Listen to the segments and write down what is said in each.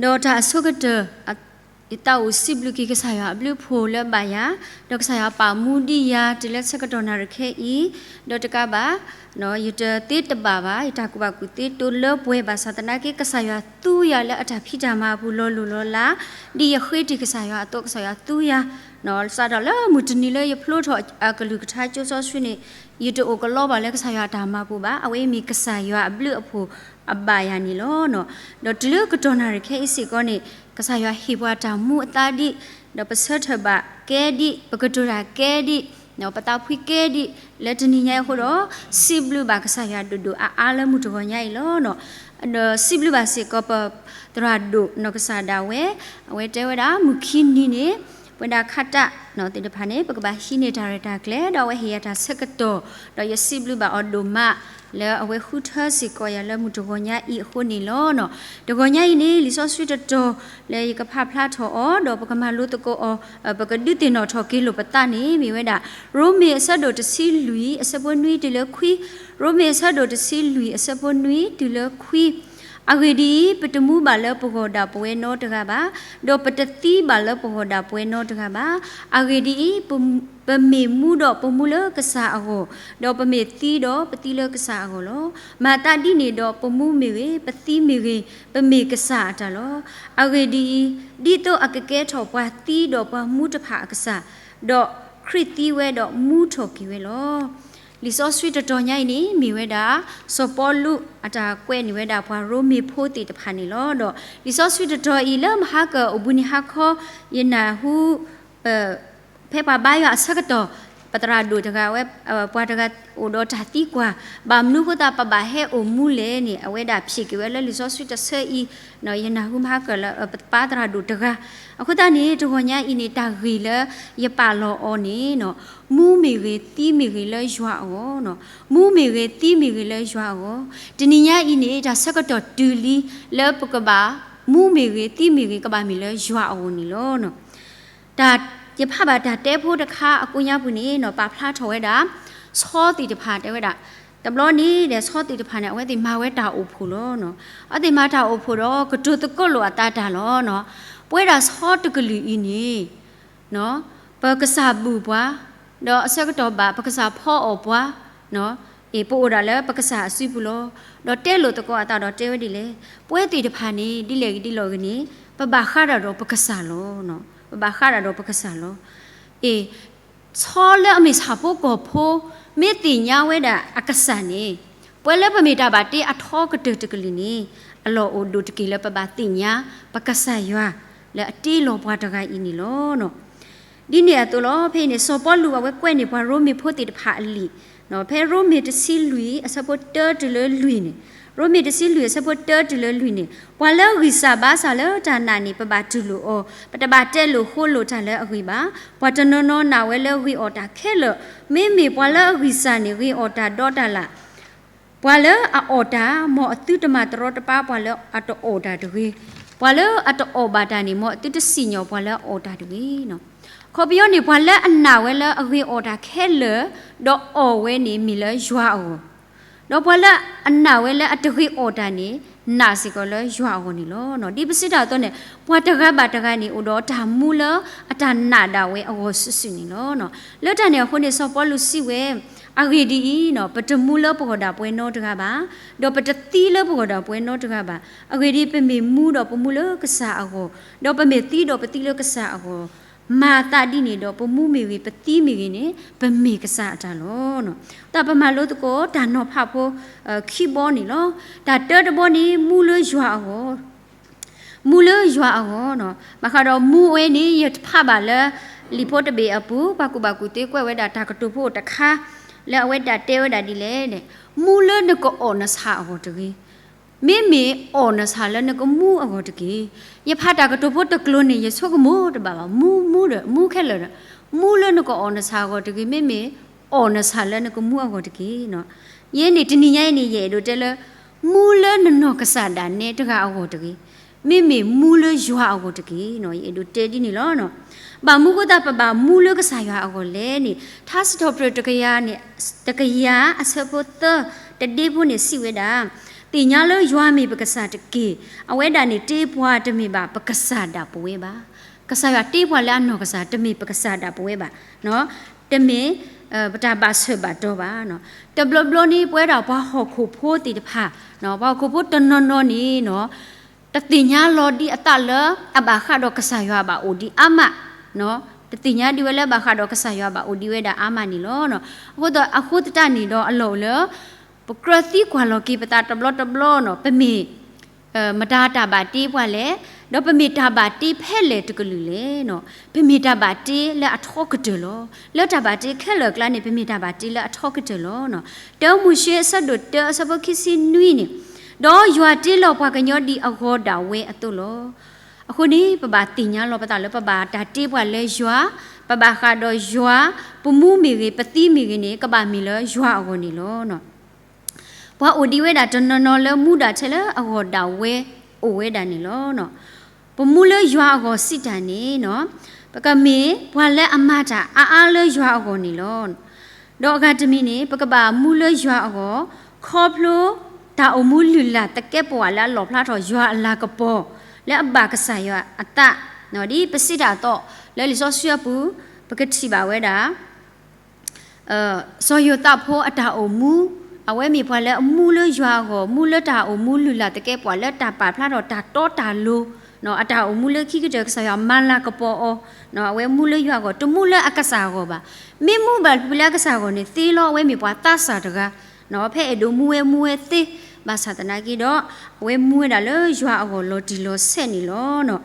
ဒီးတၢ်အဆိကတၢၢ်, ယသးအိၣ်စံးဘျုးက့ၤကစၢ်ယွၤအဘျုးအဖှိၣ်လၢအဘၣ်ယၤ, ဒီးကစၢ်ယွၤပာ်မူဒံးယၤ တုၤလၢဆၢကတီၢ်နၣ်ရံၣ်ခဲအံၤ, ဒီးတကးဘၣ်, ယတသ့တဘၣ်ဘၣ်, ယတၢ်ကူၣ်ဘၣ်ကူၣ်သ့တိလၢပှဲၤဘၣ်ဆၣ်သနာ်က့ ကစၢ်ယွၤသူယၤလၢအတၢ်ဖံးတၢ်မၤအပူၤလီၤလိၤလီၤလး, ဒ်ယဃ့တ့ၢ်ကစၢ်ယွၤအသိး ကစၢ်ယွၤသူယၤ, စးထီၣ်လၢမုၢ်တနံၤလၢယဖျိထီၣ်အကလုၢ်ကထါကၠိစီဆှံန့ၣ်, ယတအိၣ်ကလီဘၣ်လၢကစၢ်ယွၤအတၢ်မၤပူၤဘၣ်, အဝဲအံၤမ့ၢ်ကစၢ်ယွၤအဘျုးအဖှိၣ်အဘၣ်ယၤန့ၣ်လီၤ. ဒီးတုၤလၢကတီၢ်နၣ်ရံၣ်ခဲအံၤစ့ၢ်ကီးန့ၣ်, ကစၢ်ယွၤဟ့ၣ်ပှၤတၢ်မူအသါဒံး, ဒီးပဆၢထၢၣ်ဘၣ်ကဲဒံး, ပကတိၤတၢ်ကဲဒံး, ပသးဖှံကဲဒံး, လၢတနံၤညါအံၤအဃိဒီး, စံးဘျုးဘၣ်ကစၢ်ယွၤဒိၣ်ဒိၣ်အါအါလၢမုၢ်တဂီၤညါအံၤလီၤ. ဒီးစံးဘျုးဘၣ်စ့ၢ်ကီးပသရၣ်ဒိၣ်နီၢ်ကစၢ်ဒၣ်ဝဲ, အဝဲတဲဝဲဒၣ် မုၢ်ခံနံၤန့ၣ်, ပဝဲဒၣ်ခါတၢ်သ့ၣ်တဖၣ်န့ၣ် ပကဘၣ်ဟံးန့ၢ်တၢ်ရဲၣ်တၢ်ကျဲၤ ဒီးအဝဲဟ့ၣ်ယၤတၢ်ဆၢကတီၢ်, ဒီးယစံးဘျုးဘၣ်အီၤဒိၣ်မး, လၢအဝဲဃုထၢစ့ၢ်ကီးယၤလၢမုၢ်တဂီၤညါအံၤအဃိန့ၣ်လီၤ. တဂီၤညါအံၤန့ၣ် လံာ်စီဆှံတတီၤ လၢယကဖးဖျါထီၣ်အီၤ ဒီးပကမၤလိသကိးအီၤ, ပကဒုးသ့ၣ်နီၣ်ထီၣ်က့ၤလိာ်ပသးန့ၣ် မ့ၢ်ဝဲဒၣ် ရိမ့ၤအဆၢဒိၣ်တဆံလွံၢ် အဆၢဖိနွံတုၤလၢခွံ, ရိမ့ၤအဆၢဒိၣ်တဆံလွံၢ် အဆၢဖိနွံတုၤလၢခွံ, အဂ့ၢ်ဒ်အံၤ, ပတမူဘၣ်လၢပဂီၢ်ဒၣ်ပဝဲနီတဂၤဘၣ်, ဒီးပတသံဘၣ်လၢပဂီၢ်ဒၣ်ပဝဲနီတဂၤဘၣ်. အဂ့ၢ်ဒ်အံၤ, ပမ့ၢ်မူဒီးပမူလၢကစၢ်အဂီၢ်, ဒီးပမ့ၢ်သံဒီးပသံလၢကစၢ်အဂီၢ်လီၤ. မၤသးဒ်န့ၣ်ဒီးပမူမ့ၢ်ဂ့ၤ, ပသံမ့ၢ်ဂ့ၤ, ပမ့ၢ်ကစၢ်အတၢ်လီၤ. အဂ့ၢ်ဒ်အံၤ, ဒ်သိးအကကဲထီၣ်ပှၤသံဒီးပှၤမူတဖၣ်အကစၢ်, ဒီးခရံာ်သံဝဲဒီးမူထီၣ်က့ၤဝဲလီၤ. လံာ်စီဆှံတတီၤညါအံၤန့ၣ် မ့ၢ်ဝဲဒၣ် စီၤပီလူးအတၢ်ကွဲးန့ၢ်ဝဲဒၣ်ပှၤရိမ့ၤဖိသ့ၣ်တဖၣ်န့ၣ်လီၤ. ဒီးလံာ်စီဆှံတတီၤအံၤလၢမဟါကၢၣ်အိၣ်ဘှံးနံၤဟါခီ, ယနၢ်ဟူ ဖဲပှၤဘါယွၤအဆၢကတီၢ်, ပသရၣ်ဒိၣ်တဂၤဝဲ, ပှၤတဂၤအိၣ်ဒီးတၢ်သံကွၢ်, ဘၣ်မနုၤအဃိသတးပဘၣ်ဟဲအိၣ်မူလဲၣ်န့ၣ် အဝဲဒၣ်ဖြေက့ၤဝဲလၢလံာ်စီဆှံတဆၢအံၤ, ယနၢ်ဟူမဟါကၢၣ်လၢ ပပၢ်သရၣ်ဒိၣ်တဂၤ, အဃိသတးန့ၣ် တဂီၤညါအံၤန့ၣ် တၢ်ဂ့ၢ်လၢယပာ်လီၤအီၤန့ၣ်, မူမ့ၢ်ဂ့ၤ, သံမ့ၢ်ဂ့ၤလၢယွၤအဂီၢ်, မူမ့ၢ်ဂ့ၤ, သံမ့ၢ်ဂ့ၤလၢယွၤအဂီၢ်, တနံၤညါအံၤန့ၣ် တၢ်ဆၢကတီၢ်တုၤလံ လၢပကဘၣ်မူမ့ၢ်ဂ့ၤ, သံမ့ၢ်ဂ့ၤ, ကဘၣ်မ့ၢ်လၢယွၤအဂီၢ်န့ၣ်လီၤ. တၢ်ယဖးဘၣ်တၢ်တဲဖိတခါအကိးညါပူၤန့ၣ် ပာ်ဖျါထီၣ်ဝဲဒၣ် ဆီသ့ၣ်တဖၣ်တဲဝဲဒၣ်, တဘျီန့ၣ်ဒီးဆီသ့ၣ်တဖၣ်န့ၣ် အဝဲသ့ၣ်မၤဝဲတၢ်အိၣ်ဖှိၣ်လီၤ. အဝဲသ့ၣ်မၤတၢ်အိၣ်ဖှိၣ်ဒီး ကတိၤသကိးလိာ်အသးတၢ်လီၤ. ပဝဲဒၣ်ဆီတကလုာ်အံၤန့ၣ် ပကစၢ်ဘူၣ်ပှၤ, ဒီးအဆၢကတီၢ်ဘၣ် ပကစၢ်ဖီအီၣ်ပှၤ, အ့ၣ် ပအိၣ်ဒၣ်လၢပကစၢ်အစုပူၤလီၤ. ဒီးတဲလိာ်သကိးအသးဒီးတဲဝဲဒ်လဲၣ်, ပဝဲသ့ၣ်တဖၣ်န့ၣ် ဒ်လဲၣ်ဂ့ၤဒ်လဲၣ်ဂ့ၤန့ၣ် ပဘၣ်ဃးဒၣ်ဒီးပကစၢ်လီၤ. ပဘၣ်ဃးဒၣ်ဒီးပကစၢ်လီၤ. အ့ၣ် ဆီလၢအမ့ၢ်ဆၣ်ဖိကီၢ်ဖိ မ့ၢ်သ့ၣ်ညါဝဲဒၣ်အကစၢ်န့ၣ်, ပှၤလၢပမ့ၢ်တၢ်ဘၣ်တ့အထီကတၢၢ်တကလုာ်န့ၣ်, အလီၢ်အိၣ်ဒိၣ်တက့ၢ်လၢပဘၣ်သ့ၣ်ညါ ပကစၢ်ယွၤလၢအတ့လီၤပှၤတဂၤအံၤန့ၣ်လီၤ. ဒ်န့ၣ်အသိးလီၤ. ဖဲအံၤန့ၣ် စီၤပီလူးအဝဲကွဲးန့ၢ်ပှၤရိမ့ၤဖိသ့ၣ်တဖၣ်အလံာ်, ဖဲရိမ့ၤတဆံလွံၢ် အဆၢဖိတၢတုၤလၢလွံၢ်န့ၣ်, ရိမ့ၤတဆံလွံၢ် အဆၢဖိတၢတုၤလၢလွံၢ်န့ၣ်, ပှၤလၢအဂံၢ်စၢ်ဘါစၢ်လၢတၢ်နာ်န့ၣ် ပဘၣ်တူၢ်လိာ်အီၤ, ပတဘၣ်တဲလိာ်ဃိလိာ်တၢ်လၢအဂ့ၤဘၣ်. ပှၤတနီၤနီၤနာ်ဝဲလၢဂ့ၤအီၣ်တၢ်ခဲလၢာ်, မ့မ့ၢ်ပှၤလၢအဂံၢ်စၢ်န့ၣ် ဂ့ၤအီၣ်တၢ်ဒီးတၢ်လၢ် ပှၤလၢအအီၣ်တၢ်, မ်အသုတမၤတရီတပါပှၤလၢအတအီၣ်တၢ်တဂ့ၤ. ပှၤလၢအတအီၣ်ဘၣ်တၢ်န့ၣ် မ်အသုတစံၣ်ညီၣ်ပှၤလၢအအီၣ်တၢ်တဂ့ၤ. အခီပညီန့ၣ် ပှၤလၢအနာ်ဝဲလၢအဂ့ၤအီၣ်တၢ်ခဲလၢာ်, ဒီးအီၣ်ဝဲန့ၣ်မ့ၢ်လၢယွၤအဂီၢ်, ဒီးပှၤလၢအနာ်ဝဲလၢအတဂ့ၤအီၣ်တၢ်န့ၣ် နာ်စ့ၢ်ကီးလၢယွၤအဂီၢ်န့ၣ်လီၤ. ဒ်ပစံးတၢ်အသိးန့ၣ် ပှၤတဂၤဘၣ်တဂၤန့ၣ် အိၣ်ဒီးတၢ်မူလၢအတၢ်နာ်ဒၣ်ဝဲအဂီၢ်စုာ်စုာ်န့ၣ်လီၤ. လၢတၢ်န့ၣ်အဃိန့ၣ် စီၤပီလူးစံးဝဲ, အဂ့ၢ်ဒ်အံၤ, ပတမူလၢပဂီၢ်ဒၣ်ပဝဲနီတဂၤဘၣ်, ဒီးပတသံလၢပဂီၢ်ဒၣ်ပဝဲနီတဂၤဘၣ်. အဂ့ၢ်ဒ်အံၤ, ပမ့ၢ်မူဒီးပမူလၢကစၢ်အဂီၢ်, ဒီးပမ့ၢ်သံဒီးပသံလၢကစၢ်အဂီၢ်, မၤသးဒ်န့ၣ်ဒီး ပမူမ့ၢ်ဂ့ၤ, ပသံမ့ၢ်ဂ့ၤန့ၣ် ပမ့ၢ်ကစၢ်အတၢ်လီၤ. တၢ်ပမၤလိသကိးတၢ်နီၤဖးဖိခံဘီန့ၣ်လီၤ. တၢ်တၢတဘီန့ၣ် မူလၢယွၤအဂီၢ်, မူလၢယွၤအဂီၢ်, ဘၣ်ဃးဒီးမူဝဲန့ၣ် ယဖးဘၣ်လၢ လံာ်ဖိတဘ့ၣ်အပူၤ ပှၤကူၣ်ဘၣ်ကူၣ်သ့ကွဲးဝဲဒၣ်တၢ်ကတိၤဖိတခါ, လၢအဝဲဒၣ်တဲဝဲဒၣ်ဒ်လဲၣ်န့ၣ်, မူလၢနကအီၣ်နဆၣ်အဂီၢ်တဂ့ၤ, မ့မ့ၢ်အီၣ်နဆၣ်လၢနကမူအဂီၢ်တက့ၢ်. ယဖးတၢ်ကတိၤဖိတကျိၤန့ၣ် ယဆိကမိၣ်တဘၣ်ဘၣ်, မူမူဒီး မူခဲလၢာ်ဒီး, မူလၢနကအီၣ်နဆၣ်အဂီၢ်တဂ့ၤ, မ့မ့ၢ်အီၣ်နဆၣ်လၢနကမူအဂီၢ်တက့ၢ်. ယဲန့ၣ် တနံၤညါအံၤန့ၣ် ယအဲၣ်ဒိးတဲလၢ မူလၢနနီၢ်ကစၢ်ဒၣ်နဲတဂၤအဂီၢ်တဂ့ၤ, မ့မ့ၢ်မူလၢယွၤအဂီၢ်တက့ၢ်. ယအဲၣ်ဒိးတဲဒ်န့ၣ်လီၤ. ဘၣ်မနုၤအဃိသတး ပဘၣ်မူလၢကစၢ်ယွၤအဂီၢ်လဲၣ်န့ၣ်, ထါစံးထီၣ်ပတြၢၤတကယၤန့ၣ်, တကယၤအဆၢဖိသၢ တဒ့ဖိန့ၣ်စံးဝဲဒၣ်, သ့ၣ်ညါလၢယွၤမ့ၢ်ပကစၢ်တက့ၢ်. အဝဲဒၣ်န့ၣ်တ့ပှၤတမ့ၢ်ဘၣ်ပကစၢ်ဒၣ်ပဝဲဘၣ်. ကစၢ်ယွၤတ့ပှၤလၢအနီၢ်ကစၢ် တမ့ၢ်ပကစၢ်ဒၣ်ပဝဲဘၣ်. တမ့ၢ် ပတၢ်ဘၣ်ဆၢဘၣ်တီၤဘၣ်. တဘျီဘျီန့ၣ် ပဝဲဒၣ်ပှၤဟီၣ်ခိၣ်ဖိသ့ၣ်တဖၣ်, ပှၤဟီၣ်ခိၣ်ဖိတနီၤနီၤန့ၣ် တသ့ၣ်ညါလီၤဒံးအသးလၢအဘၣ်ဃးဒီးကစၢ်ယွၤဘၣ်အိၣ်ဒံးအါမး, တသ့ၣ်ညါဒံးဝဲလၢဘၣ်ဃးဒီးကစၢ်ယွၤဘၣ်အိၣ်ဒံးဝဲဒၣ်အါမးန့ၣ်လီၤ. အဃိသတး အဃိသတးန့ၣ်ဒီးအလီၢ်အိၣ်လၢ ပကြၢးသံကွၢ်လီၤက့ၤပသးတဘျီတဘျီန့ၣ် ပမ့ၢ် မတၤတၢ်ဘၣ်တ့ပှၤလဲၣ်, ဒီးပမ့ၢ်တၢ်ဘၣ်တ့ဖဲလဲၣ်တကလုာ်လဲၣ်. ပမ့ၢ်တၢ်ဘၣ်တ့လၢအထီကတၢၢ်လီၤ. လၢတၢ်ဘၣ်တ့ခဲလၢာ်အကျါန့ၣ် ပမ့ၢ်တၢ်ဘၣ်တ့လၢအထီကတၢၢ်လီၤ. တၢမိၤၡ့အဆၢဒိၣ်တၢအဆၢဖိခံဆံနွံန့ၣ်, ဒီးယွၤတ့လီၤပှၤကညီဒ်အဂီၤဒၣ်ဝဲအသိးလီၤ. အဃိန့ၣ် ပဘၣ်သ့ၣ်ညါလီၤပသးလၢပဘၣ်တၢ်တ့ပှၤလၢယွၤ, ပဘၣ်ဃးဒီးယွၤ, ပမူမ့ၢ်ဂ့ၤ, ပသံမ့ၢ်ဂ့ၤန့ၣ် ကဘၣ်မ့ၢ်လၢယွၤအဂီၢ်န့ၣ်လီၤ. ပှၤအိၣ်ဒံးဝဲဒၣ်တနီၤနီၤလၢမူဒၣ်ထဲလၢအဂီၢ်ဒၣ်ဝဲအိၣ်ဝဲဒၣ်န့ၣ်လီၤ. ပမူလၢယွၤအဂီၢ်စံးတၢ်န့ၣ်, ပကမ့ၢ်ပှၤလၢအမၤတၢ်အါအါလၢယွၤအဂီၢ်န့ၣ်လီၤ. ဒီးအဂၤတမံၤန့ၣ် ပကဘၣ်မူလၢယွၤအဂီၢ်, ခီဖျိတၢ်အိၣ်မူလုၢ်လၢ်သကဲးပဝးလၢအလီၣ်ဖျါထီၣ်ယွၤအလၤကပီၤ, လၢအဘၣ်ကစၢ်ယွၤအသး, ဒ်ပစံးတၢ်အသိး လၢလံာ်စီဆှံအပူၤ ပကထံၣ်ဘၣ်ဝဲဒၣ် စီၤယိၤသးဖိအတၢ်အိၣ်မူ, အဝဲမ့ၢ်ပှၤလၢအမူလၢယွၤအဂီၢ်, မူလၢတၢ်အိၣ်မူလုၢ်လၢ်သကဲးပဝးလၢတၢ်ပာ်ဖျါထီၣ်တၢ်တီတၢ်လိၤ, အတၢ်အိၣ်မူလၢခံကတၢၢ်ကစၢ်ယွၤမၤလၤကပီၤအီၤ, အဝဲမူလၢယွၤအဂီၢ်, တမူလၢအကစၢ်အဂီၢ်ဘၣ်. မ့ၢ်မူဘၣ်ဖုလၢအကစၢ်အဂီၢ်န့ၣ်သ့လီၤ, အဝဲမ့ၢ်ပှၤသးစၢ်တဂၤ, ဖဲအဲၣ်ဒိးမူဝဲမူဝဲသ့, ဘၣ်ဆၣ်သနာ်က့ဒီး အဝဲမူဝဲဒၣ်လၢယွၤအဂီၢ်လီၤတံၢ်လီၤဆဲးန့ၣ်လီၤ.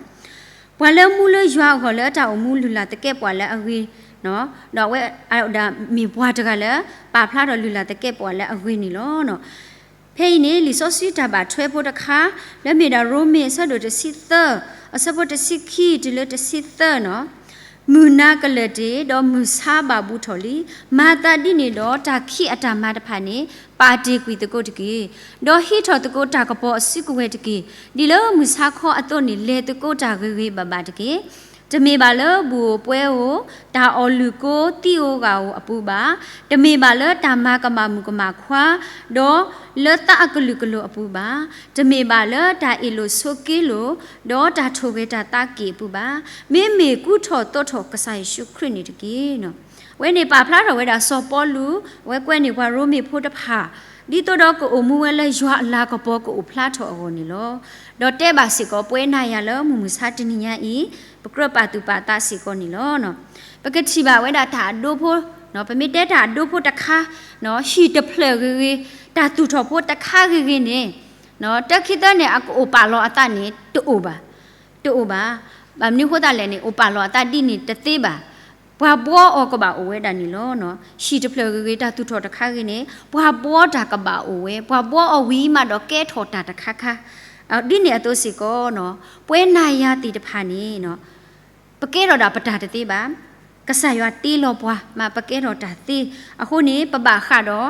ပှၤလၢမူလၢယွၤအဂီၢ်လၢအတၢ်အိၣ်မူလုၢ်လၢ်သကဲးပဝးလၢအဂ့ၤ, ဒီးအဝဲဒၣ်မ့ၢ်ပှၤတဂၤလၢ ပာ်ဖျါထီၣ်လုၢ်လၢ်သကဲးပဝးလၢအဂ့ၤန့ၣ်လီၤ. ဖဲအံၤန့ၣ် လံာ်စီဆှံတၢ်ဘၣ်ထွဲဖိတခါ လၢမ့ၢ်ဒၣ်ရိမ့ၤအဆၢဒိၣ်တဆံသၢ, အဆၢဖိတဆံခံတုၤလၢတဆံသၢန့ၣ်, မုၢ်နၤကလၢာ်တ့ၢ်, ဒီးမုၢ်ဆါဘၣ်ဘူးထီၣ်လံ, မၤသးဒ်န့ၣ်ဒီး တၢ်ခံးအတၢ်မၤတဖၣ်န့ၣ် ပာ်တ့ၢ်ကွံာ်သကိးတက့ၢ်. ဒီးဟံးထီၣ်သကိးတၢ်ကပီၤအစုကဝဲၤတက့ၢ်. ဒ်လၢမုၢ်ဆါခီအသိးန့ၣ် လဲၤသကိးတၢ်ဂ့ၤဂ့ၤဘၣ်ဘၣ်တက့ၢ်. တမ့ၢ်ဘၣ်လၢဘူၣ်ဧိၤပှဲၤဧိၤ, တၢ်အီၣ်လုၢ်ကိသံဧိၤဂၣ်ဧိၤအပူၤဘၣ်. တမ့ၢ်ဘၣ်လၢတၢ်မၤကမၣ်မုၣ်ကမၣ်ခွါ, ဒီးလၢသးအကလုာ်ကလိာ်အပူၤဘၣ်. တမ့ၢ်ဘၣ်လၢတၢ်အ့ၣ်လိာ်ဆိးက့လိာ်, ဒီးတၢ်ထိၣ်ဂဲၤတၢ်သးက့ၣ်အပူၤဘၣ်. မ့မ့ၢ်ကူထီၣ်သိးထီၣ်ကစၢ်ယ့ၣ်ၡူးခရံာ်န့ၣ်တက့ၢ်. အဝဲန့ၣ်ပာ်ဖျါထီၣ်ဝဲဒၣ်စီၤပီလူး, အဝဲကွဲးန့ၢ်ပှၤရိမ့ၤဖိတဖၣ်, ဒ်သိးဒီးကအိၣ်မူဝဲလၢယွၤအလၤကပီၤကအိၣ်ဖျါထီၣ်အဂီၢ်န့ၣ်လီၤ. ဒီးတဲဘၣ်စ့ၢ်ကီး ပဝဲနၤယၤလၢမုၢ်မုၢ်ဆါတနံၤညါအံၤ, ပကြၢးပာ်သူၣ်ပာ်သးစ့ၢ်ကီးန့ၣ်လီၤ. ပကထံၣ်ဘၣ်ဝဲဒၣ်တၢ်အဒိဖိ, ပမ့ၢ်တဲတၢ်အဒိဖိတခါ, ဟံၣ်တဖျၢၣ်ဂ့ၤဂ့ၤ, တၢ်သူၣ်ထီၣ်ဖိတခါဂ့ၤဂ့ၤန့ၣ်, တၢ်ခံသၢန့ၣ် အကအိၣ်ပာ်လီၤအသးန့ၣ် တအိၣ်ဘၣ်. တအိၣ်ဘၣ်. ဘၣ်မနုၤအဃိသတးလဲၣ်န့ၣ် အိၣ်ပာ်လီၤအသးဒ်န့ၣ်တသ့ဘၣ်. ပှၤဘှီအီၤကဘၣ်အိၣ်ဝဲဒၣ်န့ၣ်လီၤ. ဟံၣ်တဖျၢၣ်ဂ့ၤဂ့ၤ တၢ်သူၣ်ထီၣ်တခါဂ့ၤန့ၣ် ပှၤဘှီတၢ်ကဘၣ်အိၣ်ဝဲ, ပှၤဘှီအီၤဝံၤမးဒီးကဲထီၣ်တၢ်တခါခါ, ဒ်န့ၣ်အသိးစ့ၢ်ကီး, ပဝဲနၤယၤသ့ၣ်တဖၣ်န့ၣ် ပကဲထီၣ်ဒၣ်ပတၢ်တသ့ဘၣ်. ကစၢ်ယွၤတ့လီၤပှၤ မ့ၢ်ပကဲထီၣ်တၢ်သ့. အဃိန့ၣ် ပဘၣ်ဃးဒီး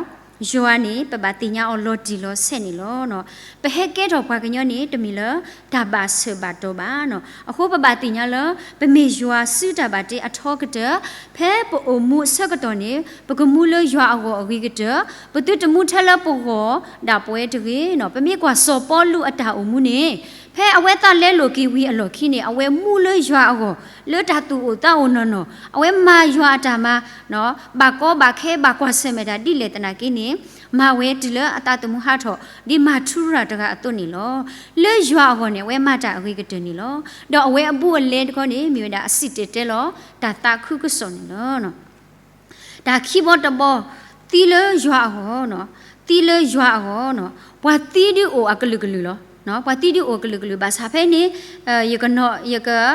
ယွၤန့ၣ် ပဘၣ်သ့ၣ်ညါအီၤလီၤတံၢ်လီၤဆဲးန့ၣ်လီၤ. ပဟဲကဲထီၣ်ပှၤကညီန့ၣ် တမ့ၢ်လၢတၢ်ဘၣ်ဆၢဘၣ်တီၤဘၣ်. အဃိပဘၣ်သ့ၣ်ညါလၢ ပမ့ၢ်ယွၤစုတၢ်ဘၣ်တ့အထီကတၢၢ်, ဖဲပအိၣ်မူအဆၢကတီၢ်န့ၣ် ပကမူလၢယွၤအဂီၢ်အဂ့ၤကတၢၢ်, ပသုတမူထဲလၢပဂီၢ်ဒၣ်ပဝဲတဂ့ၤ. ပမ့ၢ်ကွၢ်စီၤပီလူးအတၢ်အိၣ်မူန့ၣ် ဖဲအဝဲသးလဲလိာ်က့ၤဝံၤအလီၢ်ခံန့ၣ် အဝဲမူလၢယွၤအဂီၢ် လၢတၢ်သူၣ်အိၣ်သးအိၣ်နီၢ်နီၢ်, အဝဲမၤယွၤအတၢ်မၤ, ဘၣ်ကီဘၣ်ခဲဘၣ်ကွၢ်ဆၢၣ်မဲာ်တၢ်ဒ်လဲၣ်သနာ်က့န့ၣ်, မၤဝဲတုၤလၢအသးသမူဟးထီၣ် ဒ်မၤထူရၤတဂၤအသိးန့ၣ်လီၤ. လၢယွၤအဂီၢ်န့ၣ် အဝဲမၤတၢ်အဂ့ၤကတၢၢ်န့ၣ်လီၤ. ဒီးအဝဲအဘူးအလဲတခီန့ၣ် မ့ၢ်ဝဲဒၣ်အစံၣ်တဲၤတဲလီၤ တၢ်သးခုကစီၣ်န့ၣ်လီၤ. တၢ်ခံဘီတဘီ, သံလၢယွၤအဂီၢ်, သံလၢယွၤအဂီၢ်, ပှၤသံဒုးအိၣ်အကလုာ်ကလုာ်လီၤ. ပှၤသံဒုးအိၣ်အကလုာ်ကလုာ် ဘၣ်ဆၣ်ဖဲန့ၣ် ယက ယကနီၤဖးက့ၤ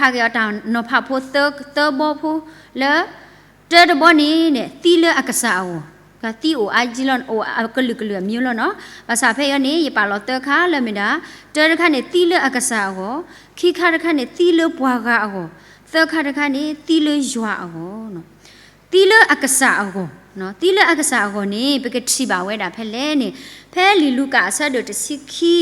အီၤတၢ်နီၤဖးဖိသၢဘီဖိလၢ တၢတဘီန့ၣ်န့ၣ် သံလၢအကစၢ်အဂီၢ်, သံအိၣ်အါကလီၤ အိၣ်အကလုာ်ကလုာ်အမံၤလီၤနီၤ. ဘၣ်ဆၣ်ဖဲအံၤန့ၣ် ယပာ်လီၤသၢခါလၢမ့ၢ်ဒၣ်, တၢတခါန့ၣ် သံလၢအကစၢ်အဂီၢ်, ခံခါတခါန့ၣ် သံလၢပှၤဂၤအဂီၢ်, သၢခါတခါန့ၣ် သံလၢယွၤအဂီၢ်. သံလၢအကစၢ်အဂီၢ်, သံလၢအကစၢ်အဂီၢ်န့ၣ် ပကထံၣ်ဘၣ်ဝဲဒၣ်ဖဲလဲၣ်န့ၣ်, ဖဲလံာ်လူၤကၣ်အဆၢဒိၣ်တဆံခံ,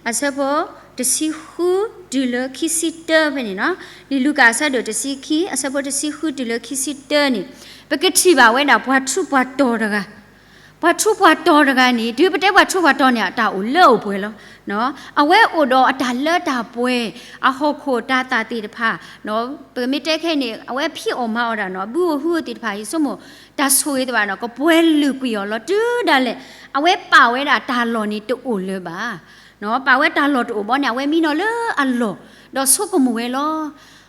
အဆၢဖိတဆံဃုတုၤလၢခံဆံတၢဖဲန့ၣ်နီၤ, လံာ်လူၤကၣ်အဆၢဒိၣ်တဆံခံ အဆၢဖိတဆံဃုတုၤလၢခံဆံတၢန့ၣ်, ပကထံၣ်ဘၣ်ဝဲဒၣ်ပှၤထူးပှၤတီၤတဂၤ ပှၤထူးပှၤတီၤတဂၤန့ၣ် တုၤပတဲပှၤထူးပှၤတီၤန့ၣ် အတၢ်အိၣ်လၢအိၣ်ပှဲၤလီၤ. အဝဲအိၣ်ဒီးအတၢ်လၢတၢ်ပှဲၤ, အဟီၣ်ခိၣ်တၤသၣ်သ့ၣ်တဖၣ်, ပမ့ၢ်တဲခဲအံၤန့ၣ် အဝဲဖံးအီၣ်မၤအီၣ်ဒၣ်နီၤ, ဘုဧိၤဟုဧိၤသ့ၣ်တဖၣ် ယဆိကမိၣ် တၢ်ဆိၣ်ဂ့ၤသ့ၣ်တဖၣ်နီၤ ကပှဲၤလုာ်ကွံာ်အီၤလီၤ. တုၤဒၣ်လဲာ် အဝဲပာ်ဝဲဒၣ်တၢ်လီၢ်န့ၣ်တအိၣ်လၢၤဘၣ်. ပာ်ဝဲတၢ်လီၢ်တအိၣ်ဘၣ်န့ၣ် အဝဲမံနီၤလၢအလီၢ်, ဒီးဆိကမိၣ်ဝဲလီၤ.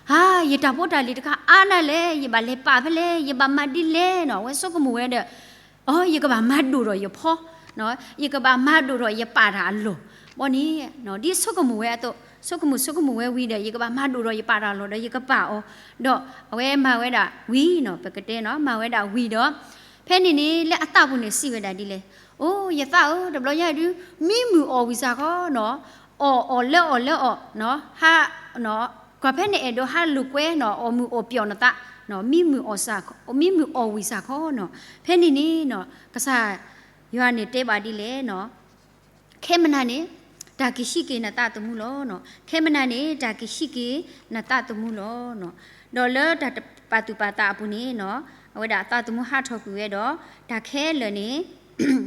ဟါ, ယတၢ်ဖိတၢ်လံၤတခါအါဒၣ်လဲာ်, ယဘၣ်လဲၤပာ်ဖဲလဲၣ်, ယဘၣ်မၤဒ်လဲၣ်နီၤ, အဝဲဆိကမိၣ်ဝဲဒီး အီ, ယကဘၣ်မၤဒိၣ်ထီၣ်ယဖီ, ယကဘၣ်မၤဒိၣ်ထီၣ်ယပာ်တၢ်အလီၢ်, ဘီန့ၣ် ဒ်ဆိကမိၣ်ဝဲအသိး, ဆိကမိၣ်ဆိကမိၣ်ဝဲဝံၤဒီး ယကဘၣ်မၤဒိၣ်ထီၣ်ယပာ်တၢ်အလီၢ်ဒီးယကပာ်အီၤ, ဒီးအဝဲမၤဝဲဒၣ်ဝံၤနီၤ, ပကတဲနီၤ, မၤဝဲဒၣ်ဝံၤဒီး ဖဲန့ၣ်န့ၣ် လၢအသးပူၤန့ၣ်စံးဝဲဒၣ်ဒ်လဲၣ်, အိ, ယသးဧၢ, တဘျီညါဒုး မံမုာ်အီၣ်ဝံၣ်စၢ်ခီနီၤ, အီၣ်အီၣ်လၢအီၣ်လၢအီၣ်, ဟး ကွၢ်ဖဲနအဲၣ်ဒိးဟးလိာ်ကွဲနီၤ, အီၣ်မုာ်အီၣ်ပျီၣ်နသး, မံမုာ်အီၣ်ဝံၣ်စၢ်ခီနီၤ, ဖဲန့ၣ်န့ၣ် ကစၢ်ယွၤန့ၣ်တဲဘၣ်ဒ်လဲၣ်, ခဲမနၤန့ၣ် တၢ်ကဟံးက့ၤနသးသမူလီၤ. ခဲမနၤန့ၣ် တၢ်ကဟံးက့ၤနသးသမူလီၤ. ဒီးလၢတၢ်ပာ်သူၣ်ပာ်သးအပူၤန့ၣ် အဝဲဒၣ်အသးသမူဟးထီၣ်ကွံာ်ဝဲဒီး တၢ်ခဲလၢာ်န့ၣ်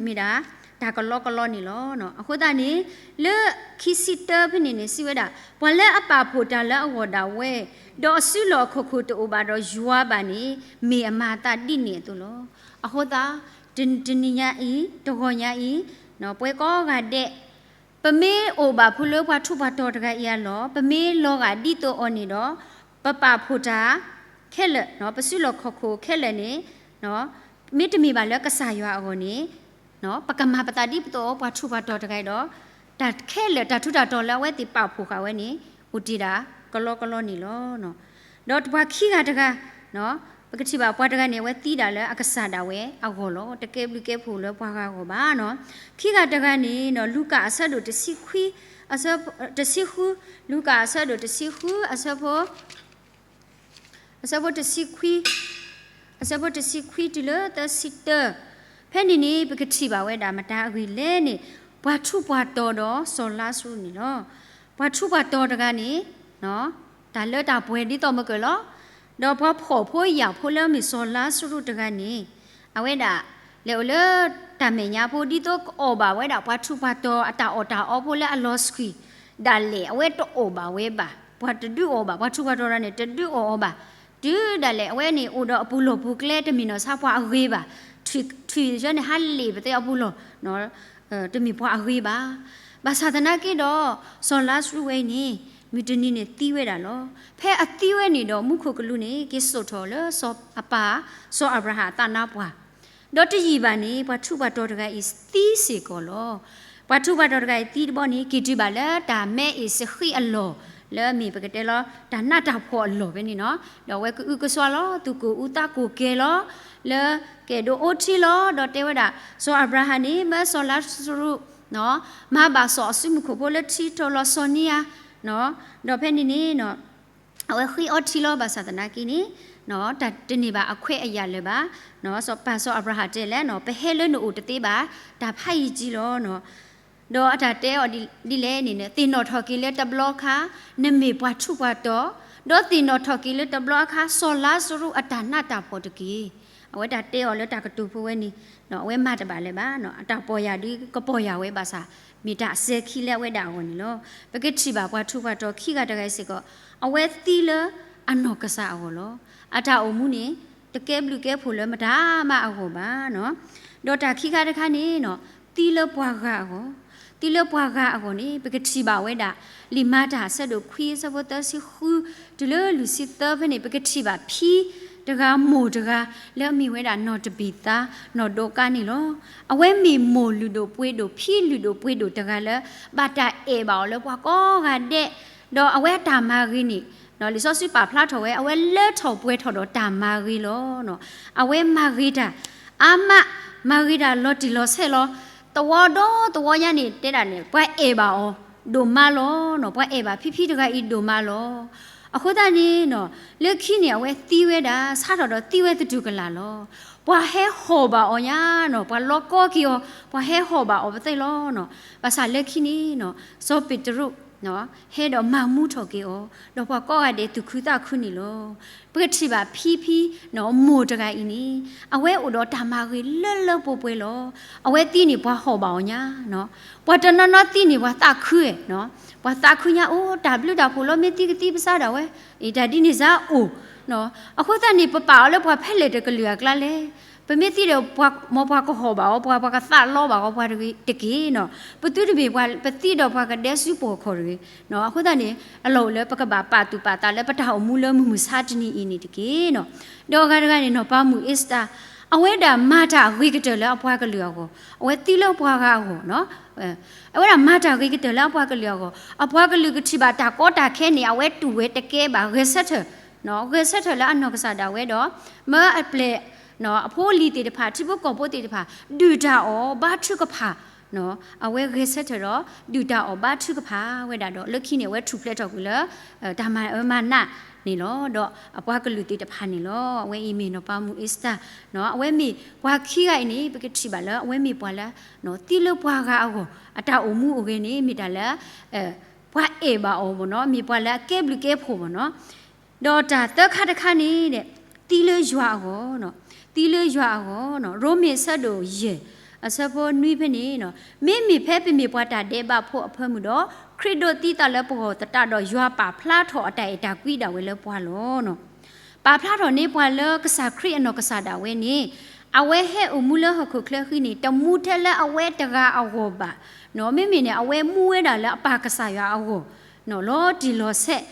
မ့ၢ်ဒၣ် တၢ်ကလီကလီန့ၣ်လီၤ. အဃိသတးန့ၣ် လၢခံဆံတၢဖဲန့ၣ်န့ၣ် စံးဝဲဒၣ်, ပှၤလၢအပာ်ဖှိၣ်တၢ်လၢအဂီၢ်ဒၣ်ဝဲ, ဒီးအစုလီၢ်ခီၣ်ခိၣ်တအိၣ်ဘၣ်ဒီးယွၤဘၣ်န့ၣ် မ့ၢ်အမၤအသးဒ်န့ၣ်အသိးလီၤ. အဃိသတး တနံၤညါအံၤ တဂီၤညါအံၤ ပဝဲကိးဂၤဒဲး ပမ့ၢ်အိၣ်ဘၣ်ဖဲလၢပှၤထူးပှၤတီၤတဂၤအံၤအလီၢ်, ပမ့ၢ်လီၤဂာ်ဒ်သိးအီၤန့ၣ်ဒီး ပပာ်ဖှိၣ်တၢ်ခဲလၢာ်, ပစုလီၢ်ခီၣ်ခိၣ်ခဲလၢာ်န့ၣ် မ့တမ့ၢ်ဘၣ်လၢကစၢ်ယွၤအဂီၢ်န့ၣ် ပကမၤပသးဒ်သိးပှၤထူးပှၤတီၤတဂၤအံၤဒီး တၢ်ခဲလၢာ်တၢ်ထူးတၢ်တီၤလၢအဝဲသ့ၣ်ပာ်ဖှိၣ်ဃာ်ဝဲန့ၣ် အိၣ်တ့ၢ်ဒၣ်ကလီကလီန့ၣ်လီၤ. ဒီးပှၤခံဂၤတဂၤ ပကထံၣ်ဘၣ်ပှၤတဂၤန့ၣ် အဝဲသံဒၣ်လၢအကစၢ်ဒၣ်ဝဲအဂီၢ်လီၤ. တကဲဘျုးကဲဖှိၣ်လၢပှၤဂၤအဂီၢ်ဘၣ်နီၤ. ခံဂၤတဂၤန့ၣ်နီၤ လူၤကၣ်အဆၢဒိၣ်တဆံခွံ, တဆံဃု, လူၤကၣ်အဆၢဒိၣ်တဆံဃု အဆၢဖိ အဆၢဖိတဆံခွံ, အဆၢဖိတဆံခွံတုၤလၢသၢဆံတၢ, ဖဲန့ၣ်န့ၣ် ပကထံၣ်ဘၣ်ဝဲဒၣ်မတၤအဂ့ၢ်လဲၣ်န့ၣ် ပှၤထူးပှၤတီၤဒီးစီၤလါစရူးန့ၣ်လီၤ. ပှၤထူးပှၤတီၤတဂၤန့ၣ် တၢ်လၢတၢ်ပှဲၤဒ်သိးမကၢၢ်လီၤ. ဒီးပှၤဖှီၣ်ဖိယာ်ဖိလၢမ့ၢ်စီၤလါစရူးတဂၤန့ၣ် အဝဲဒၣ် လဲၤအိၣ်လၢတၢ်မဲာ်ညါဖိ ဒ်သိးကအီၣ်ဘၣ်ဝဲဒၣ် ပှၤထူးပှၤတီၤအတၢ်အီၣ်တၢ်အီဖိလၢအလီၤဆှံဒၣ်လဲာ် အဝဲတအီၣ်ဘၣ်ဝဲဘၣ်. ပှၤတဒုးအီၣ်ဘၣ်, ပှၤထူးပှၤတီၤတဂၤန့ၣ် တဒုးအီၣ်အီၤဘၣ်. တုၤဒၣ်လဲာ် အဝဲန့ၣ်အိၣ်ဒီးအပူၤလီၢ်ပူၤကျဲ တမ့ၢ်နီၢ်ဆါပှၤအဂ့ၤဘၣ်. ထွံၣ်, ထွံၣ်ယဲန့ၣ် ဟးလ့ၣ်ပသ့အပူၤလီၢ် တမ့ၢ်ပှၤအဂ့ၤဘၣ်. ဘၣ်ဆၣ်သနာ်က့ဒီး စီၤလါစရူးဝဲအံၤန့ၣ် မုၢ်တနံၤန့ၣ်သံဝဲဒၣ်လီၤ. ဖဲအသံဝဲန့ၣ်ဒီး မူခိၣ်ကလူးန့ၣ် က့ၤစိာ်ထီၣ်လၢစီၤအပၢ် စီၤအၤဘြၤဟၣ်အသးနါပှၢ်, ဒီးတယံာ်ဘၣ်န့ၣ် ပှၤထူးပှၤတီၤတဂၤအံၤသံစ့ၢ်ကီးလီၤ. ပှၤထူးပှၤတီၤတဂၤအံၤသံတဘျီန့ၣ် က့ၤတုၤဘၣ်လၢတၢ်မဲအ့ၣ်စဃံးအလီၢ် လၢအမ့ၢ်ပကတဲလီၤ တၢ်နးတၢ်ဖှီၣ်အလီၢ်ဖဲန့ၣ်နီၤ. ဒီးအဝဲကအုကစွါလီၤ, သူၣ်ကိၢ်အူသးကိၢ်ကဲၤလီၤ, လၢကအဲၣ်ဒိးအိၣ်ထံလီၤ. ဒီးတဲဝဲဒၣ် စီၤအၤဘြၤဟၣ်န့ၣ် မၢစီၤလါစရူး မၤဘၣ်စီၣ်အစုမုၢ်ခိၣ်ဖိလၢထံထီၣ်လီၤစီၤနံဧါ. ဒီးဖဲန့ၣ်န့ၣ် အဝဲဃ့အီထံလီၤ. ဘၣ်ဆၣ်သနာ်က့န့ၣ် တၢ်တန့ၢ်ဘၣ်အခွဲးအယာ်လၢၤဘၣ်. စီၤပၢ်စီၤအၤဘြၤဟၣ်တဲလဲၣ်, ပဟဲလၢနအိၣ်တသ့ဘၣ်, တၢ်ဖးယံာ်ကံလီၤ. ဒီးအတၢ်တဲအီၤဒ်လဲၣ်န့ၣ် သ့ၣ်နီၣ်ထီၣ်က့ၤလၢတဘျီအခါ နမ့ၢ်ပှၤထူးပှၤတီၤ, ဒီးသ့ၣ်နီၣ်ထီၣ်က့ၤလၢတဘျီအခါ စီၤလါစရူးအတၢ်နးတၢ်ဖှီၣ်တက့ၢ်. အဝဲတၢ်တဲအီၤလၢတၢ်ကတိၤဖိဝဲန့ၣ် အဝဲမၤတဘၣ်လၢၤဘၣ်. အတၢ်ပီၢ်ယၢ်ဒုးကပီၢ်ယၢ်ဝဲဘၣ်ဆၣ် မ့ၢ်တၢ်အစဲခံလၢအဝဲဒၣ်အဂီၢ်န့ၣ်လီၤ. ပကထံၣ်ဘၣ်ပှၤထူးပှၤတီၤခံဂၤတဂၤစ့ၢ်ကီး အဝဲသံလၢအနီၢ်ကစၢ်အဂီၢ်လီၤ. အတၢ်အိၣ်မူန့ၣ် တကဲဘျုးကဲဖှိၣ်လၢမတၤမးအဂီၢ်ဘၣ်နီၤ. ဒီးတၢ်ခံခါတခါန့ၣ်နီၤ သံလၢပှၤဂၤအဂီၢ်, သံလၢပှၤဂၤအဂီၢ်န့ၣ် ပကထံၣ်ဘၣ်ဝဲဒၣ် လံာ်မၤတၢ်အဆၢဒိၣ်ခွံအဆၢဖိသၢဆံဃု တုၤလၢလွံၢ်ဆံသၢဖဲန့ၣ် ပကထံၣ်ဘၣ်ဖံတဂၤမိၢ်တဂၤ လၢအမ့ၢ်ဝဲဒၣ်နီၢ်တဘံၤသါ နီၢ်ဒိကါန့ၣ်လီၤ. အဝဲမ့ၢ်မိၢ်လုၢ်ဒိၣ်ပှ့ၤဒိၣ် ဖံလုၢ်ဒိၣ်ပှ့ၤဒိၣ်တဂၤလၢ ဘၣ်တၢ်အဲၣ်ဘၣ်အီၤလၢပှၤကိးဂၤဒဲး, ဒီးအဝဲအတၢ်မၤဂ့ၤန့ၣ် လံာ်စီဆှံပာ်ဖျါထီၣ်ဝဲ အဝဲလၢထီၣ်ပှဲၤထီၣ်ဒီးတၢ်မၤဂ့ၤလီၤ. အဝဲမၤဂ့ၤတၢ်အါမး, မၤဂ့ၤတၢ်လီၤတံၢ်လီၤဆဲးလီၤ. သဝီဒီသဝီညါန့ၣ် တဲဒၣ်န့ၣ် ပှၤအဲၣ်ဘၣ်အီၤဒိၣ်မးလီၤ. ပှၤအဲၣ်ဘၣ်ဖံဖံတဂၤအံၤဒိၣ်မးလီၤ. အဃိသတးန့ၣ် လၢခံန့ၣ် အဝဲသံဝဲဒၣ် ဆါထီၣ်ဒီးသံဝဲသတူၢ်ကလာ်လီၤ. ပှၤဟဲဟီၣ်ဘၣ်အီၤညါနီၤ, ပှၤလီၤကီက့ၤအီၤ, ပှၤဟဲဟီၣ်ဘၣ်အီၤပသ့ၣ်လီၤ. ဘၣ်ဆၣ်လၢခံန့ၣ် စီၤပ့းတရူး ဟဲဒီးမၤမူထီၣ်က့ၤအီၤ, ဒီးပှၤကိးဂၤဒဲးသူၣ်ခုသးခုန့ၣ်လီၤ. ပကထံၣ်ဘၣ်ဖံဖံ မိၢ်တဂၤအံၤန့ၣ် အဝဲအိၣ်ဒီးတၢ်မၤဂ့ၤလၢလၢပှဲၤပှဲၤလီၤ. အဝဲသံန့ၣ်ပှၤဟီၣ်ဘၣ်အီၤညါ, ပှၤတနီၤနီၤသံန့ၣ် ပှၤသးခု, ပှၤသးခုညါ အိၣ်တၢ်ဘျုးတၢ်ဖှိၣ်လီၤ မ့ၢ်သံကသံပစးဒၣ်ဝဲ, အတၢ်ဒ်န့ၣ်စ့ၢ်အိၣ် အဃိသတးန့ၣ် ပပာ်အီၤလၢပှၤဖဲလဲၣ်တကလုာ်အကျါလဲၣ်. ပမ့ၢ်သံဒီး မ်ပှၤကဟီၣ်ဘၣ်အီၤ, ပှၤ ပှၤကသးလီဘၣ်အီၤ ပှၤတဂ့ၤတက့ၢ်နီၤ. ပသုတမ့ၢ်ပှၤ ပသံဒီးပှၤကဒဲစူပှီၢ်ခီၣ်တဂ့ၤ. အဃိသတးန့ၣ် အလီၢ်အိၣ်လၢပကဘၣ်ပာ်သူၣ်ပာ်သးလၢပတၢ်အိၣ်မူလၢမုၢ်မဆါတနံၤအံၤန့ၣ်တက့ၢ်နီၤ. ဒီးအဂၤတဂၤန့ၣ် နီၢ်ပၤမုၣ်အ့စတၢ်, အဝဲဒၣ်မၤတၢ်ဂ့ၤကတၢၢ်လၢအပှၤကလုာ်အဂီၢ်, အဝဲသံလၢပှၤဂၤအဂီၢ်, အဝဲဒၣ်မၤတၢ်ဂ့ၤကတၢၢ်လၢအပှၤကလုာ်အဂီၢ်, အပှၤကလုာ်ကထံၣ်ဘၣ်တၢ်ကီတၢ်ခဲန့ၣ် အဝဲတူၢ်ဝဲတကဲဘၣ် ဂဲၤဆၢထၢၣ်, ဂဲၤဆၢထၢၣ်လၢအနီၢ်ကစၢ်ဒၣ်ဝဲဒီး မၢအပျဲၢ် အဖိအလံၤသ့ၣ်တဖၣ် ထံဖိကီၢ်ဖိသ့ၣ်တဖၣ် ဒုၣ်တၢ်အီၣ်ဘါထုကဖၣ်, အဝဲဂဲၤဆၢထၢၣ်ဒီး ဒုၣ်တၢ်အီၣ်ဘါထုကဖၣ်ဝဲဒၣ်ဒီး လၢခံန့ၣ် အဝဲထူၣ်ဖျဲးထီၣ်ကွံာ်လၢ တၢ်မၤအၢမၤနးန့ၣ်လီၤ. ဒီးအပှၤကလုာ်သ့ၣ်တဖၣ်န့ၣ်လီၤ. အဝဲအံၤမ့ၢ်နီၢ်ပၤမုၣ်အ့စတၢ်, အဝဲမ့ၢ်ပှၤခံဂၤအံၤန့ၣ် ပကထံၣ်ဘၣ်လၢအဝဲမ့ၢ်ပှၤလၢ သံလၢပှၤဂၤအဂီၢ်, အတၢ်အိၣ်မူအိၣ်ဂဲၤန့ၣ် မ့ၢ်တၢ်လၢ ပှၤအဲၣ်ဘၣ်အီၤဘၣ်နီၤ, မ့ၢ်ပှၤလၢအကဲဘျုးကဲဖှိၣ်ဘၣ်နီၤ. ဒီးတၢ်သၢခါတခါန့ၣ် သံလၢယွၤအဂီၢ်, သံလၢယွၤအဂီၢ်, ရိမ့ၤအဆၢဒိၣ်ယဲၢ် အဆၢဖိနွံဖဲန့ၣ်, မ့မ့ၢ်ဖဲပမ့ၢ်ပှၤတၢ်ဒဲးဘးဖိအဖၢမုၢ်ဒီး ခရံာ်ဒိးသံသးလၢပဂီၢ်သတးဒီး ယွၤပာ်ဖျါထီၣ်အတၢ်အဲၣ်တၢ်ကွံဒၣ်ဝဲလၢပှၤလီၤ. ပာ်ဖျါထီၣ်န့ၢ်ပှၤလၢကစၢ်ခရံာ်အနီၢ်ကစၢ်ဒၣ်ဝဲန့ၣ်, အဝဲဟဲအိၣ်မူလၢဟီၣ်ခိၣ်ချၢဃံန့ၣ် တမူထဲလၢအဝဲတဂၤအဂီၢ်ဘၣ်, မ့မ့ၢ်န့ၣ် အဝဲမူဝဲဒၣ်လၢအပၢ်ကစၢ်ယွၤအဂီၢ် လီၤတံၢ်လီၤဆဲး,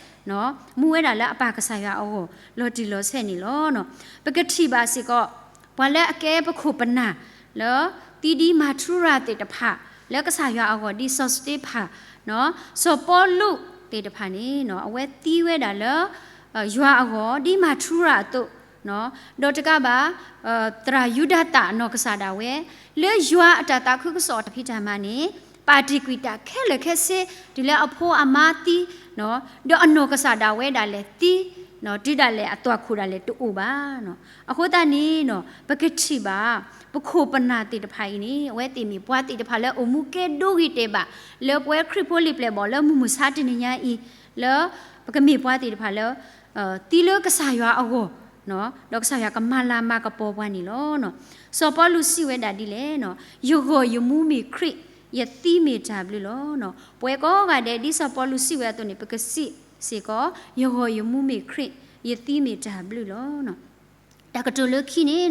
မူဝဲဒၣ်လၢအပၢ်ကစၢ်ယွၤအဂီၢ် လီၤတံၢ်လီၤဆဲးန့ၣ်လီၤ. ပကထံၣ်ဘၣ်စ့ၢ်ကီး ပှၤလၢအကဲပခိၣ်ပနၢ်လၢ သံဒ်မၤထူရၤသ့ၣ်တဖၣ် လၢကစၢ်ယွၤအဂီၢ် ဒ်စီၤစတ့ဖၣ်, စီၤပီလူးသ့ၣ်တဖၣ်န့ၣ် အဝဲသံဝဲဒၣ်လၢ ယွၤအဂီၢ် ဒ်မၤထူရၤအသိး, ဒီးတကးဘၣ် သရၣ်ယူဒၤသၣ်အနီၢ်ကစၢ်ဒၣ်ဝဲ လၢယွၤအတၢ်သးခုကစီၣ်အတၢ်ဖံးတၢ်မၤန့ၣ် ပာ်တ့ၢ်ကွံာ်တၢ်ခဲလၢာ်ခဲဆ့ တုၤလၢအဖိအမါသံ, ဒီးအနီၢ်ကစၢ်ဒၣ်ဝဲဒၣ်လဲာ်သံ, တုၤဒၣ်လဲာ်အသွၣ်ခိၣ်ဒၣ်လဲာ်တအိၣ်ဘၣ်. အဃိသတးန့ၣ် ပကထံၣ်ဘၣ် ပခိၣ်ပနၢ်သ့ၣ်တဖၣ်အံၤန့ၣ် အဝဲသ့ၣ်မ့ၢ်ပှၤသ့ၣ်တဖၣ်လၢအိၣ်မူကဲဒိဂ့ၤတဲာ်ဘၣ် လၢပဝဲခရံာ်ဖိလံၤပျဲၢ်ဘီၣ်လၢမုၢ်မဆါတနံၤညါအံၤ, လၢပကမ့ၢ်ပှၤသ့ၣ်တဖၣ်လၢ သံလၢကစၢ်ယွၤအဂီၢ်, ဒီးကစၢ်ယွၤကမၤလၤမၤကပီၤပှၤန့ၣ်လီၤ. စီၤပီလူးစံးဝဲဒၣ်ဒ်လဲၣ်, ယဂီၢ်ယမူမ့ၢ်ခရံာ်, ယသံမ့ၢ်တၢ်ဘျုးလီၤ. ပဝဲကိးဂၤဒဲး ဒ်စီၤပီလူးစံးဝဲအသိးန့ၣ် ပကစံးစ့ၢ်ကီး ယဂီၢ်ယမူမ့ၢ်ခရံာ်, ယသံမ့ၢ်တၢ်ဘျုးလီၤ. တၢ်ကတိၤလၢခံန့ၣ်,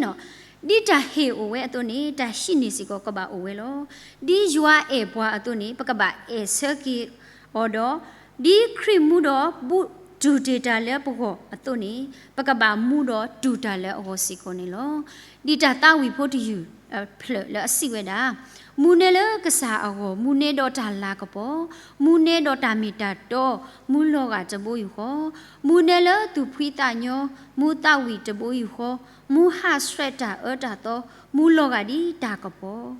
ဒ်တၢ်ဟ့ၣ်အိၣ်ဝဲအသိးန့ၣ် တၢ်ဟံးန့ၢ်စ့ၢ်ကီးကဘၣ်အိၣ်ဝဲလီၤ. ဒ်ယွၤအဲၣ်ပှၤအသိးန့ၣ် ပကဘၣ်အဲၣ်ဆၢက့ၤအီၤဒီး, ဒ်ခရံာ်မူဒီးဘူးတူၢ်တ့ၢ်တၢ်လၢပဂီၢ်အသိးန့ၣ် ပကဘၣ်မူဒီးတူၢ်တၢ်လၢအဂီၢ်စ့ၢ်ကီးန့ၣ်လီၤ. ဒ်တၢ်သးဝံၣ်ဖိတယုၢ် ဖျၢၣ်လၢအစံးဝဲဒၣ်, မူနဲလၢကစၢ်အဂီၢ်, မူနဲဒီးတၢ်လၤကပီၤ, မူနဲဒီးတၢ်မ့ၢ်တၢ်တီ, မူလီၤဂာ်တဘိယူၢ်ဃီ, မူနဲလၢသူၣ်ဖှံသးညီ, မူသးဝံၣ်တဘိယူၢ်ဃီ, မူဟးဆှဲးတၢ်အၢတၢ်သီ, မူလီၤဂာ်ဒ်တၢ်ကပီၤ.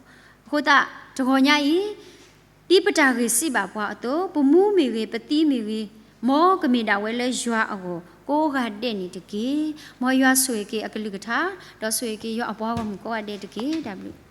အဃိသတး တဂီၤညါအံၤ ဒ်ပတၢ်ဂ့ၢ်စံးဘၣ်ပှၤအသိး, ပမူမ့ၢ်ဂ့ၤ, ပသံမ့ၢ်ဂ့ၤ, မ်ကမ့ၢ်ဒၣ်ဝဲလၢယွၤအဂီၢ်ကိးဂၤဒဲးန့ၣ်တက့ၢ်. မ်ယွၤဆိၣ်ဂ့ၤက့ၤအကလုၢ်ကထါ, ဒီးဆိၣ်ဂ့ၤက့ၤယွၤအပှၤဂီၢ်မုၢ်ကိးဂၤဒဲးတက့ၢ်. တၢ်ဘျုး